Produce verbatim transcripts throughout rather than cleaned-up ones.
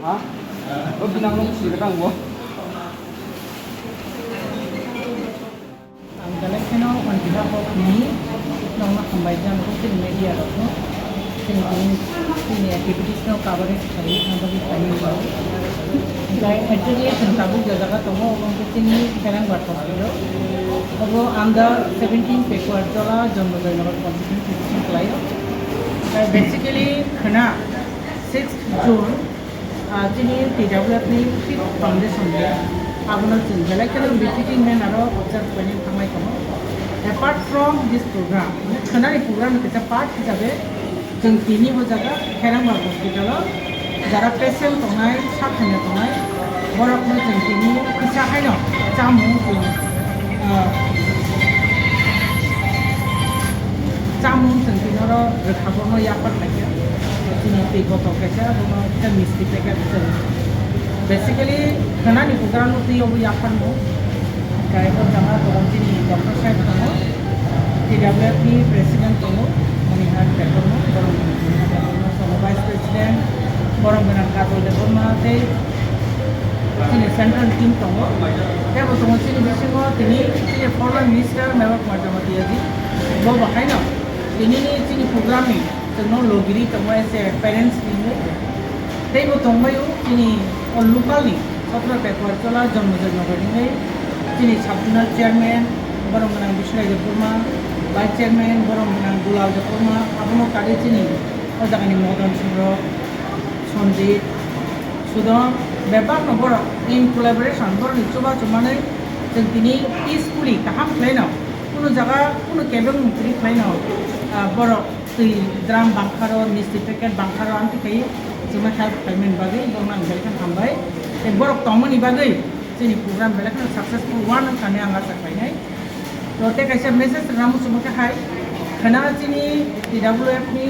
Ha? O binang nung sirkang bo. Ang belai kheno on behalf of me, nokno hambai jang kho chini media rokno, chini tini, chini activities no coverage khlaiwi thangjaknai khlaiwi rok. Hwnkhe actually chwng tabuk je jaga tongo, obo wngkhe chini Kherang Barkha Hospital. Obo under seventeen Pekuarjala Janmajoy Nagar constituency khlaio. Hwnkhe basically khwna sixth June, Ah, chini T W F ni fifth foundation day, abono chwng belai kheno befitting manner o observe khlaina thangwi tongo. Apart from this program, mane khwnani program ni kaisa part hisabe chwng tini o jaga Kherangbar hospital o jara patient tongnai, sak hamya tongnai, borokno chwng tini kisa haino chamung chwng Ah, chamung chwng tini oro rwkha borokno yapar khaikha. Chini twi botol kaisa, abono kisa misti packet chwng. Basically, khwnani program no twi obo yapharmo. Hwnkhe o jaga borok chini doctor saheb tongo, T W F ni president tongo, Monihar Debbarma, borok tongo vice president, borok gwnang Kajol Debbarma, tei chini central team tongo. Tei bo tongo chini bisingo tini chini former minister Mewa Kumar Jamatia ji. Bo bo haino tini ni chini program ni chwngno logiri tongo as a parents ni hinwi. Tei bo tongbaio chini o local ni Chhatrapekwarchola Janmajoy Nagar hinwi chini sub zonal chairman borok gwnang Biswai Debbarma, vice chairman borok gwnang Dulal Debbarma, abono kade chini o jagani Modan Singh rok, Sanjit, Sudom, bebakno borok in collaboration, borokni chubachu manwi chwng tini peacefully kaham khlaino, kunu jaga kunu kebengmung kwrwi khlaino, ah, borok twi drum bangkharo, misti packet bangkharo, amtwi khai chwngno help khlaimani bagwi borokno ang belai kheno hambai. Tei borok tongmani bagwi chini program belai kheno successful wano thani ang acha khlainai. To tei kaisa message rwna muchungo khe hai, khwna chini T W F ni,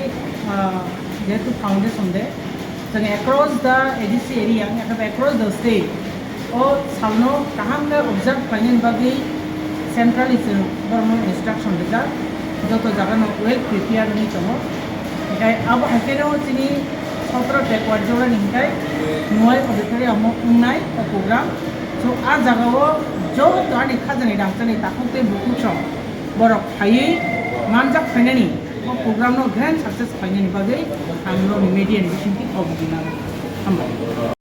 ah, jehetu foundation day, chwng across the A D C area, across the state, o salno kaham khe observe khlainani bagwi centrally chwng borokno instruction rijak, joto jagano well prepare wngwi tongo. Hinkhe abo hai kheno chini sotro Pekwarjolani hinkhe Nuai auditorium o wngnai o program. So, a jagao joto ani khajani rangchakni takhuk tei bukhuk rok borok phaiwi manjak phainani o program no grand success khlainani bagwi ang norokni media ni bisingtwi kok rwna hambai.